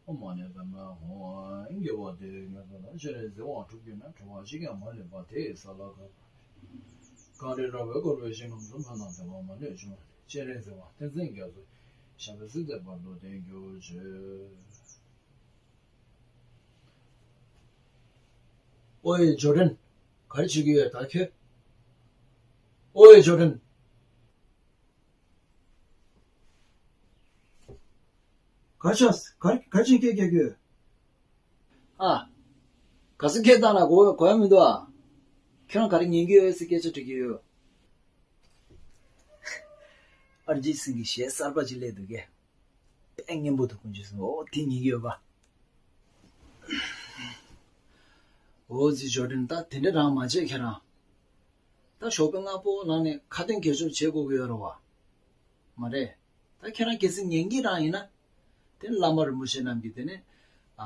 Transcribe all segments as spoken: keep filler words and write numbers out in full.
ཨོཾ་མ་ཎི་པདྨེ་ཧཱུྃ། དགེ་བ་འདི་ཡིས་ཉེས་པ་དག། སྤྱན་རས་གཟིགས་དབང་ཕྱུག་གིས་ནི། གྲོང་ཁྱེར་བཞི་ཡི་མ་ལུས་པ། དེ་ཡི་ས་ལ་གང་། གངས་རི་ར་བས་བསྐོར་བའི་ཞིང་ཁམས་སུ། ཕན་དང་བདེ་བ་མ་ལུས་འབྱུང་བ་ནས། སྤྱན་རས་གཟིགས་དབང་བསྟན་འཛིན་རྒྱ་མཚོའི། ཞབས་པད་སྲིད་མཐའི་བར་དུ་བརྟན་གྱུར་ཅིག། ཨོའེ་ཇོ་ཌན། ག་རེ་བྱེད་ཀྱི་ཡོད་ད་ཁྱོད། ཨོའེ་ཇོ་ཌན། ག་རེ་བྱས། ག་རེ་ག་རེ་བྱས་སྐད་རྒྱག་གི་ཡོད། ཨ། ག་ས་སྐད་བཏང་ན་གོ་གོ་ཡ་མི་འདུག་ཨ། ཁྱོད་རང་ག་རེ་ཉན་གྱི་ཡོད་ཟེར་སྐད་ཆ་དྲི་གི་ཡོད། ཨར་ཇིད་སིང་གི་གཞས་གསར་པ་ཅིག་སླེབས་འདུག་གས། དཔེ་སྙན་པོ་འདུག་དཀོན་མཆོག་གསུམ། འོ་དེ་ཉན་གྱི་ཡོད་པ། འོ་ཟི་ཇོ་ཌན། ད་དེ་འདྲ་རང་མ་བྱེད་ཁྱེད་རང་། ད་ཞོགས་པ་སྔ་པོ་ལངས་ནས་ཁ་ཏོན་གྱེར་ཆོག་བྱེད་དགོས་ཀྱི་ཡོད་རེད་བ། མ་རེད། ད་ཁྱེད་རང་གལ་སྲིད་ཉན་གྱི་རང་ཡིན་ན། དེ་བླ་མ་རིན་པོ་ཆེ་རྣམས་ཀྱིས་དེ་ནས། ཨ།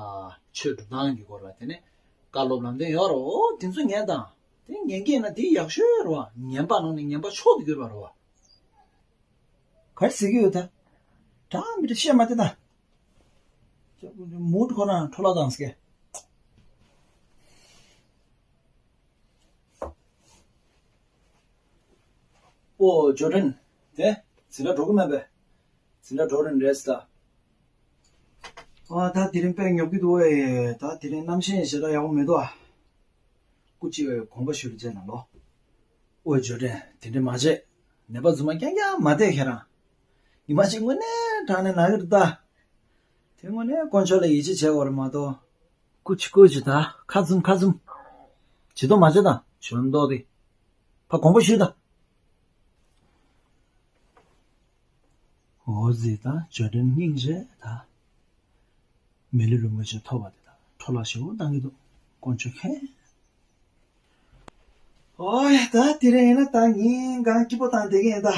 ཆོས་སྒྲུབ་སྟངས་ཀྱི་སྐོར་ལ་དེ་ནས་བཀའ་སློབ་ལམ་སྟོན་ཡོད་རེད། འོ་དེ་ཚོ་ཉན་དང་། དེ་ཉན་གྱི་ཡིན་ན་དེ་ཡག་ཤོས་རེད་བ། ཉན་པ་ནང་ནས་ཉན་པ་མཆོག་ཏུ་གྱུར་པ་རེད་བ། ག་རེ་ཟེར་གྱི་ཡོད་ད། འདྲ་མི་འདྲ་བཤད་མ་བསྡད་ད། མུ་ཁོ་ན་འཕྲོ་བརླག་བཏང་ཟེར་གི། ཨོ་ཇོ་ཌན། དེ་འཛིན་གྲྭ་འགྲོ་གི་མེད་པས། འཛིན་གྲྭ་འགྲོ་རན་རེད་ཟེར་ད། ཨ། ད་དེ་རིང་དཔེ་ཉོབ་ཀྱི་འདུག་ཨེ། ད་དེ་རིང་གནམ་གཤིས་ཞེ་དྲག་ཡག་པོ་མི་འདུག་ཨ། སྐུ་མཁྱེན་དགོངས་པ་ཞུ་རྒྱུ་ན་ལོ། ཨོ་ཇོ་ཌན། དེ་འདྲ་མ་བྱེད། ནད་པ་རྫུན་མ་རྐྱང་རྐྱང་མ་བསྡད་ཁྱེད་རང་། ཉི་མ་གཅིག་དངོས་གནས་དྲང་གནས་ན་གི་རེད་ད། དེ་དངོས་གནས་དཀོན་མཆོག་ལ་ཡིད་ཆེས་བྱེད་དགོས་རེད་མ་གཏོགས། སྐུ་མཁྱེན་སྐུ་མཁྱེན། ད་ཁ་བཙུམ་ཁ་བཙུམ། ཇུས་གཏོགས་མ་བྱེད་དང་། ཇུས་གཏོགས་དེ། ཕར་དགོངས་པ་ཞུས་དང་། འོ་ཟི་ད་ཇོ་ཌན་སྙིང་རྗེ་ད། མི་ལུས་རིན་པོ་ཆེ་ཐོབ་པ་དེ་དང་འཕྲོ་བརླག་ཞེ་པོ་བཏང་གི་འདུག་དཀོན་མཆོག་མཁྱེན། ཨོ་ཡ། ད་དེ་རིང་ཡིན་ན་ད་ཉིན་གང་སྐྱིད་པོ་བཏང་བསྡད་ཀྱི་ཡིན་ད།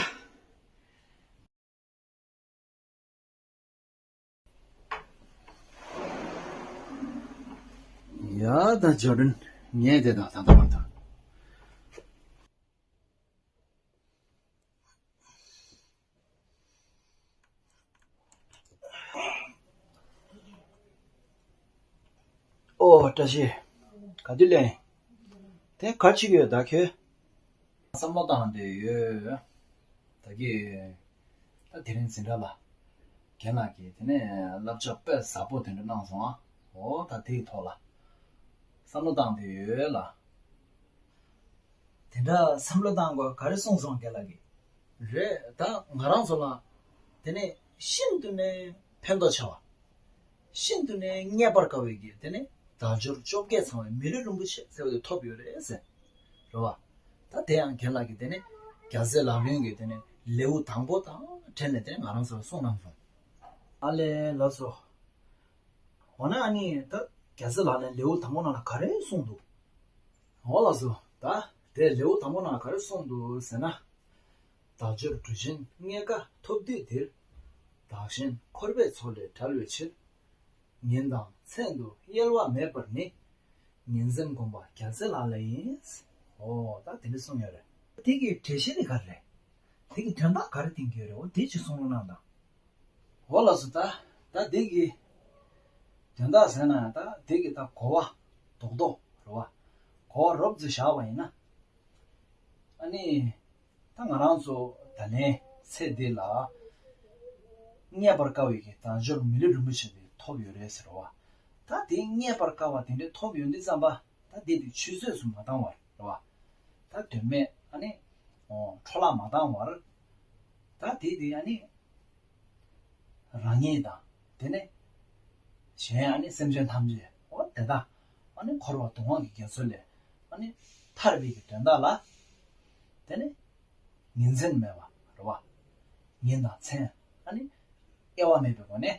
ཡ་ད་ཇོ་ཌན་ཉལ་བསྡད་དང་ད་ལྟ་བར་དུ། ཨོ་བཀྲ་ཤིས། ག་དུས་ལེན། དེ་ག་ཅིག་ཡོད་ད་ཁྱོད། བསམ་བློ་བཏང་བསྡད་ཡོད། ད་གི། ད་དེ་རིང་འཛིན་གྲྭ་ལ། རྒན་ལགས་ཀྱིས་དེ་ནས་བསླབ་བྱ་དཔེ་ཟབ་པོ་དེ་འདྲ་གནང་སོང་ཨ། འོ་ད་དེའི་ཐོག་ལ། བསམ་བློ་བཏང་བསྡད་ཡོད་ལ། དེ་འདྲ་བསམ་བློ་བཏང་དགོས་ག་རེ་གསུངས་སོང་རྒན་ལགས་ཀྱིས། རེད། ད་ང་རང་ཚོ་ལ། དེ་ནས་ཤིན་ཏུ་ནས་ཕན་ཐོགས་ཆེ་བ། ཤིན་ཏུ་ནས་རྙེད་པར་དཀའ་བའི་གི་དེ་ནས་དལ་འབྱོར་བཅོ་བརྒྱད་ཚང་བའི་མི་ལུས་རིན་པོ་ཆེ་ཟེར་བ་དེ་ཐོབ་ཡོད་རེད་ཟེར། རེད་བ། ད་དེ་ཡང་རྒན་ལགས་ཀྱིས་དེ་ནས་རྒྱལ་སྲས་ལག་ལེན་གྱི་དེ་ནས་ལེའུ་དང་པོ་དང་འབྲེལ་ནས་དེ་ནས་ང་རང་ཚོར་གསུངས་གནང་སོང་། ཨ་ལས་ལགས་སོ། འོ་ན་ཨ་ནི་ད་རྒྱལ་སྲས་ལག་ལེན་ལེའུ་དང་པོ་ནང་ལ་ག་རེ་གསུངས་འདུག་འོ་ལགས་སོ། ད་དེ་ལེའུ་དང་པོ་ནང་ག་རེ་གསུངས་འདུག་ཟེར་ན། དལ་འབྱོར་གྲུ་ཆེན་རྙེད་དཀའ་ཐོབ་དུས་འདིར། བདག་གཞན་འཁོར་བའི་མཚོ་ལས་བསྒྲལ་བའི་ཕྱིར། ཉིན་དང་མཚན་དུ་གཡེལ་བ་མེད་པར་ནི། ཉིན་མཚན་བསྒོམ་པ་རྒྱལ་སྲས་ལག་ལེན་ཡིན། འོ་ད་དེ་འདྲ་གསུངས་ཡོད་རེད། དེ་གི་འགྲེལ་བཤད་དེ་ག་རེ་རེད། དེ་གི་དོན་དག་ག་རེ་བསྟན་གྱི་ཡོད་རེད། འོ་དེ་ཅིག་གསུང་རོགས་གནང་དང་། འོ་ལགས་སོ། ད་ད་དེ་གི་དོན་དག་ཟེར་ན་ད་དེ་གི་ད་གོ་བ་རྡོག་རྡོག་རེད་བ། གོ་བ་རོབ་ཙམ་བཞག་པ་ཡིན་ན། ཨ་ནི། ད་ང་རང་ཚོ་ད་ལན་ཚེ་འདི་ལ་རྙེད་པར་དཀའ་བའི་གི་དལ་འབྱོར་མི་ལུས་རིན་པོ་ཆེ་དེ་ཐོབ་ཡོད་རེད་ཟེར་བ། ད་དེ་རྙེད་པར་དཀའ་བ་དེ་འདྲ་ཐོབ་ཡོང་དུས་ཙམ་པ། ད་དེ་དེ་ཆུད་ཟོས་སུ་མ་བཏང་བར་རེད་བ། ད་དོན་མེད་ཨ་ནི། འཕྲོ་བརླག་མ་བཏང་བར། ད་དེ་དེ་ཨ་ནི། རང་ཉིད་དང་། དེ་ནས་གཞན་ཨ་ནི་སེམས་ཅན་ཐམས་ཅད་འོ་དེ་དག་ཨ་ནི་འཁོར་བ་སྡུག་བསྔལ་གྱི་རྒྱ་མཚོ་ལས་ཨ་ནི་ཐར་བའི་གི་དོན་དག་ལ། དེ་ནས་ཉིན་མཚན་མེད་པ་རེད་བ། ཉིན་དང་མཚན་ཨ་ནི་དབྱེ་བ་མེད་པའི་སྒོ་ནས་རེད་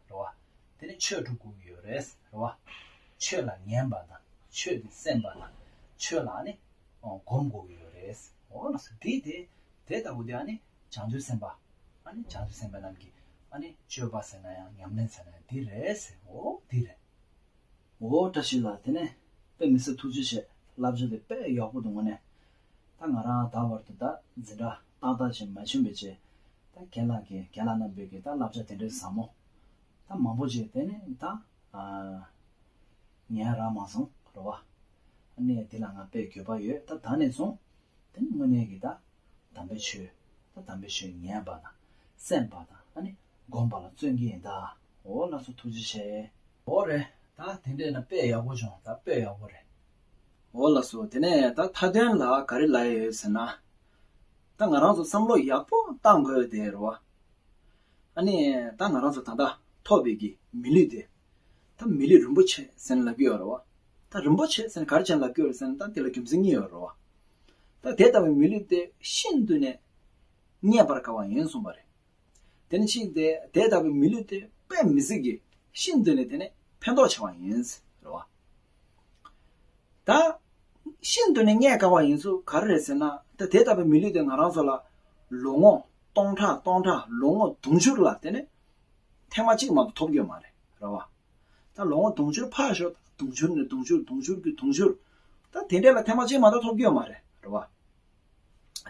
བ། དེ་ནས་ཆོས་སྒྲུབ་དགོས་ཀྱི་ཡོད་རེད་རེད་བ། ཆོས་ལ་ཉན་པ་དང་ཆོས་དེ་གསན་པ་དང་ཆོས་ལ་ཨ་ནི་སྒོམ་དགོས་ཀྱི་ཡོད་རེད། འོ་ལགས་སོ། དེ་དེ་དེ་ལྟ་བུ་དེ་ཨ་ནི་བྱང་ཆུབ་སེམས་དཔའ། ཨ་ནི་བྱང་ཆུབ་སེམས་དཔའ་རྣམས་ཀྱི་ཨ་ནི་སྤྱོད་པ་ཟེར་ན་ཡང་ཉམས་ལེན་ཟེར་ན་ཡང་འདི་རེད་ཟེར། འོ་འདི་རེད། འོ་བཀྲ་ཤིས་ལགས། དེ་ནས་དཔེ་མི་སྲིད་ཐུགས་རྗེ་ཆེ། བསླབ་བྱ་དེ་དཔེ་ཡག་པོ་འདུག་དངོས་གནས། ད་ང་རང་ད་བར་དུ་ད་འཛིན་གྲྭ་ཏག་ཏག་ཅིག་མ་ཕྱིན་པའི་རྗེས། ད་རྒན་ལགས་ཀྱིས་རྒན་ལགས་རྣམ་པས་ཀྱིས་ད་བསླབ་བྱ་དེ་འདྲའི་ཟབ་མོ། ད་མང་པོ་ཅིག་དེ་ནས་ད་ཨ་ཉན་རག་མ་སོང་རེད་བ། ཨ་ནི་འདི་ལ་ང་དཔེ་འགྱོད་པ་ཡོད། ད་ད་ནས་བཟུང་དེ་ནི་དངོས་གནས་ཀྱི་ད་དམ་པའི་ཆོས། ད་དམ་པའི་ཆོས་ཉན་པ་དང་གསན་པ་དང་ཨ་ནི་སྒོམ་པ་ལ་བརྩོན་གྱི་ཡིན་ད། འོ་ལགས་སོ། ཐུགས་རྗེ་ཆེ། འོ་རེད། ད་དེ་འདྲས་ན་དཔེ་ཡག་པོ་བྱུང་། ད་དཔེ་ཡག་པོ་རེད། འོ་ལགས་སོ། དེ་ནས་ད་མཐའ་དོན་ལ་ག་རེ་ལབ་ཡ་ཡོད་ཟེར་ན། ད་ང་རང་ཚོ་བསམ་བློ་ཡག་པོ་བཏང་དགོས་དེ་རེད་བ། ཨ་ནི་ད་ང་རང་ཚོ་ད་ལྟ་ཐོབ་པའི་གི་མི་ལུས་དེ། ད་མི་ལུས་རིན་པོ་ཆེ་ཟེར་ནས་ལབ་ཀྱི་ཡོད་རེད་བ། ད་རིན་པོ་ཆེ་ཟེར་ནས་ག་རེ་བྱས་ནས་ལབ་ཀྱི་ཡོད་རེད་ཟེར་ན། ད་དེ་ལ་རྒྱུ་མཚན་གཉིས་ཡོད་རེད་བ། ད་དེ་ལྟ་བུའི་མི་ལུས་དེ་ཤིན་ཏུ་ནས་རྙེད་པར་དཀའ་བ་ཡིན་གསུངས་པ་རེད། དེ་ནི་ཕྱིས་ཏེ་དེ་ལྟ་བུའི་མི་ལུས་དེ་དཔེ་མི་སྲིད་ཀྱི་ཤིན་ཏུ་ནས་དེ་ནས་ཕན་ཐོགས་ཆེ་བ་ཡིན་ཟེར་བ། ད་ཤིན་ཏུ་ནས་རྙེད་དཀའ་བ་ཡིན་ཚུལ་ག་རེ་རེད་ཟེར་ན། ད་དེ་ལྟ་བུའི་མི་ལུས་དེ་ང་རང་ཚོ་ལ་ལོ་ངོ་སྟོང་ཕྲག་སྟོང་ཕྲག་ལོ་ངོ་དུང་ཕྱུར་ལ་དེ་ནས་ཐེངས་མ་གཅིག་མ་གཏོགས་ཐོབ་ཀྱི་ཡོད་མ་རེད། རེད་བ། ད་ལོ་ངོ་དུང་ཕྱུར་ཕར་ཞོག་ད་དུང་ཕྱུར་ནས་དུང་ཕྱུར། དུང་ཕྱུར་གྱི་དུང་ཕྱུར། ད་དེ་འདྲས་ལ་ཐེངས་མ་གཅིག་མ་གཏོགས་ཐོབ་ཀྱི་ཡོད་མ་རེད། རེད་བ།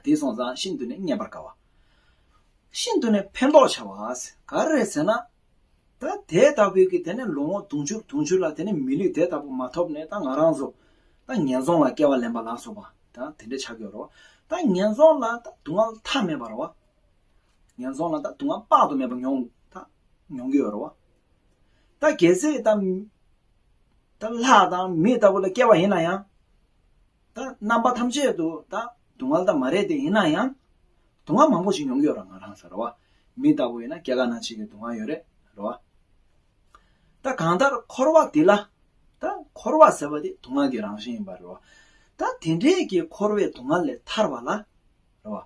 དེ་སོང་ཙང་ཤིན་ཏུ་ནས་རྙེད་པར་དཀའ་བ། ཤིན་ཏུ་ནས་ཕན་ཐོགས་ཆེ་བ་ཟེར་ག་རེ་རེད་ཟེར་ན། ད་དེ་ལྟ་བུའི་གི་དེ་ནས་ལོ་ངོ་དུང་ཕྱུར་དུང་ཕྱུར་ལ་དེ་ནས་མི་ལུས་དེ་ལྟ་བུ་མ་ཐོབ་ནས། ད་ང་རང་ཚོ་ད་ངན་སོང་ལ་སྐྱེ་བ་ལེན་པ་ལ་སོགས་པ་ད་དེ་འདྲ་ཆགས་ཀྱི་ཡོད་རེད་བ། ད་ངན་སོང་ལ་ད་སྡུག་བསྔལ་མཐའ་མེད་པ་རེད་བ། ངན་སོང་ལ་ད་སྡུག་བསྔལ་དཔག་ཏུ་མེད་པ་མྱོང་ད་མྱོང་གི་ཡོད་རེད་བ། ད་གལ་སྲིད་ད་ད་ལྷ་དང་མི་ལྟ་བུ་ལ་སྐྱེ་བ་ཡིན་ན་ཡང་། ད་རྣམ་པ་ཐམས་ཅད་དུ་ད་སྡུག་བསྔལ་ད་མ་རེད་དེ། ཡིན་ན་ཡང་སྡུག་བསྔལ་མང་པོ་ཞིག་མྱོང་གི་ཡོད་ར། ང་རང་ཚོ་རེད་བ། མི་ལྟ་བུ་ཡིན་ན་སྐྱེ་རྒ་ན་འཆི་གི་སྡུག་བསྔལ་ཡོད་རེད། རེད་བ། ད་གང་ལྟར་འཁོར་བ་འདི་ལ། ད་འཁོར་བ་ཟེར་བ་དེ་སྡུག་བསྔལ་གྱི་རང་བཞིན་ཡིན་པ་རེད་བ། ད་དེ་འདྲའི་གི་འཁོར་བའི་སྡུག་བསྔལ་ལས་ཐར་བ་ལ། རེད་བ།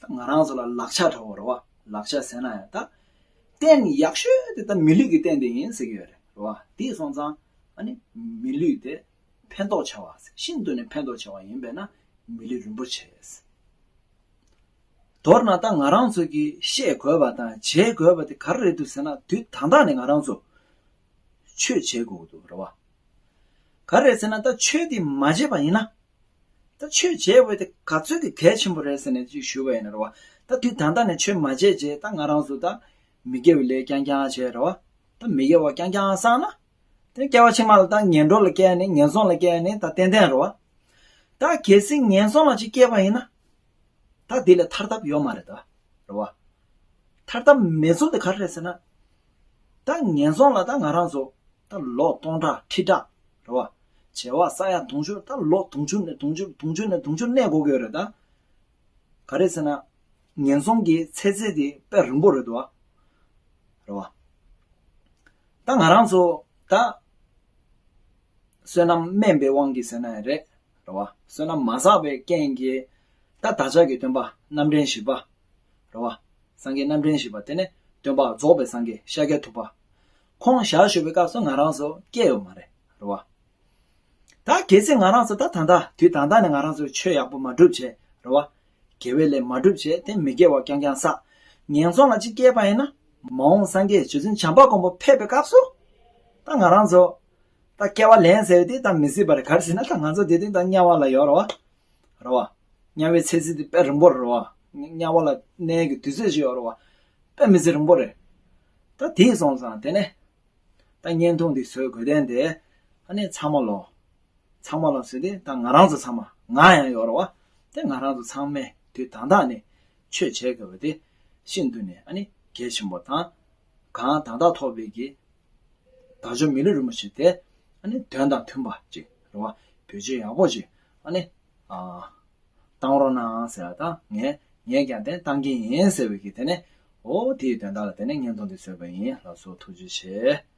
ད་ང་རང་ཚོ་ལ་ལག་ཆ་འདྲ་བོ་རེད་བ། ལག་ཆ་ཟེར་ན་ཡང་ད་རྟེན་ཡག་ཤོས་དེ་ད་མི་ལུས་ཀྱི་རྟེན་དེ་ཡིན་ཟེར་གྱི་ཡོད་རེད། རེད་བ། དེ་སོང་ཙང་ཨ་ནི་མི་ལུས་དེ་ཕན་ཐོགས་ཆེ་བ་ཟེར། ཤིན་ཏུ་ནས་ཕན་ཐོགས་ཆེ་བ་ཡིན་པས་ན་མི་ལུས་རིན་པོ་ཆེ་ཟེར། མདོར་ན་ད་ང་རང་ཚོ་གིས་ཤེས་དགོས་པ་དང་བྱེད་དགོས་པ་དེ་ག་རེ་རེད་འདུག་ཟེར་ན། དུས་ད་ལྟ་ནས་ང་རང་ཚོ་ཆོས་བྱེད་དགོས་ཀྱི་འདུག། རེད་བ། ག་རེ་རེད་ཟེར་ན། ད་ཆོས་དེ་མ་བྱས་པ་ཡིན་ན། ད་ཆོས་བྱས་པ་དེ་ག་ཚོད་ཀྱི་གལ་ཆེན་པོ་རེད་ཟེར་ནས་ཅིག་ཞུས་པ་ཡིན་ན། རེད་བ། ད་དུས་ད་ལྟ་ནས་ཆོས་མ་བྱས་བྱས་ད་ང་རང་ཚོ་ད་མི་དགེ་བའི་ལས་རྐྱང་རྐྱང་བྱས། རེད་བ། ད་མི་དགེ་བ་རྐྱང་རྐྱང་བསགས་ན། དེ་སྐྱེ་བ་ཕྱི་མ་ལ་ད་ངན་འགྲོ་ལ་སྐྱེ་ནས་ངན་སོང་ལ་སྐྱེ་ནས་ད་ཏན་ཏན་རེད་བ། ད་གལ་སྲིད་ངན་སོང་ལ་ཅིག་སྐྱེས་པ་ཡིན་ན། ད་འདི་ལས་ཐར་ཐབས་ཡོད་མ་རེད་ད། རེད་བ། ཐར་ཐབས་མེད་ཚུལ་དེ་ག་རེ་རེད་ཟེར་ན། ད་ངན་སོང་ལ་ད་ང་རང་ཚོ་ད་ལོ་སྟོང་ཕྲག་ཁྲི་ཕྲག། རེད་བ། བྱེ་བ་ས་ཡ་དུང་ཕྱུར། ད་ལོ་དུང་ཕྱུར་ནས་དུང་ཕྱུར། དུང་ཕྱུར་ནས་དུང་ཕྱུར་གནས་དགོས་ཀྱི་ཡོད་རེད་ད། ག་རེ་ཟེར་ན། ངན་སོང་གི་ཚེ་ཚད་དེ་དཔེ་རིང་པོ་རེད་འདུག་བ། རེད་བ། ད་ང་རང་ཚོ་ད་བསོད་ནམས་དམན་པའི་དབང་གིས་ཟེར་ན་ཡང་རེད། རེད་བ། བསོད་ནམས་མ་བསགས་པའི་རྐྱེན་གྱིས་ད་བདག་ཅག་གི་སྟོན་པ་རྣམ་འདྲེན་བཞི་པ། རེད་བ། སངས་རྒྱས་རྣམ་འདྲེན་བཞི་པ། དེ་ནས་སྟོན་པ་རྫོགས་པའི་སངས་རྒྱས་ཤཱཀྱ་ཐུབ་པ། ཁོང་ཞལ་བཞུགས་པའི་སྐབས་སུ་ང་རང་ཚོ་སྐྱེས་ཡོད་མ་རེད། རེད་བ། ད་གལ་སྲིད་ང་རང་ཚོ་ད་ད་ལྟ་དུས་ད་ལྟ་ནས་ང་རང་ཚོས་ཆོས་ཡག་པོ་མ་སྒྲུབ་བྱས། རེད་བ། དགེ་བའི་ལས་མ་སྒྲུབ་བྱས། དེ་མི་དགེ་བ་རྐྱང་རྐྱང་བསགས། ངན་སོང་ལ་ཅིག་སྐྱེས་པ་ཡིན་ན། མ་འོངས་སངས་རྒྱས་རྗེ་བཙུན་བྱམས་པ་མགོན་པོ་ཕེབས་པའི་སྐབས་སུ། ད་ང་རང་ཚོ་ད་སྐྱེ་བ་ལེན་ཟེར་བ་དེ་ད་མི་སྲིད་པ་རེད། ག་རེ་ཟེར་ན་ད་ང་ཚོ་དེ་དུས་ད་དམྱལ་བ་ལ་ཡོད་རེད་བ། རེད་བ། དམྱལ་བའི་ཚེ་ཚད་དེ་དཔེ་རིང་པོ་རེད་བ། དམྱལ་བ་ལ་གནས་ཀྱི་དུས་ཚོད་ཅིག་ཡོད་རེད་བ། དཔེ་མི་སྲིད་རིང་པོ་རེད། ད་དེ་སོང་ཙང་དེ་ནས། ད་བརྙན་ཐུང་འདི་བཟོ་དགོས་དོན་དེ། ཨ་ནི་ཚང་མ་ལོ། ཚང་མ་ལོ་ཟེར་ཏེ་ད་ང་རང་ཚོ་ཚང་མ། ང་ཡང་ཡོད་རེད་བ། དེ་ང་རང་ཚོ་ཚང་མས་དུས་ད་ལྟ་ནས་ཆོས་བྱེད་དགོས་པ་དེ་ཤིན་ཏུ་ནས་ཨ་ནི་གལ་ཆེན་པོ་དང་། གང་ད་ལྟ་ཐོབ་པའི་གི་དལ་འབྱོར་མི་ལུས་རིན་པོ་ཆེ་དེ་ཨ་ནི་དོན་དང་མཐུན་པ་ཅིག་རེད་བ། བེད་སྤྱོད་ཡག་པོ་ཅིག་ཨ་ནི་ཨ་བཏང་རོགས་གནང་ཟེར་བ་དང་། ངས་ངས་ཀྱང་དེ་བཏང་གི་ཡིན་ཟེར་བའི་གི་དེ་ནས། འོ་དེའི་དོན་དག་ལ་དེ་ནས་བརྙན་ཐུང་འདི་བཟོས་པ་ཡིན། ལགས་སོ། ཐུགས་རྗེ་ཆེ།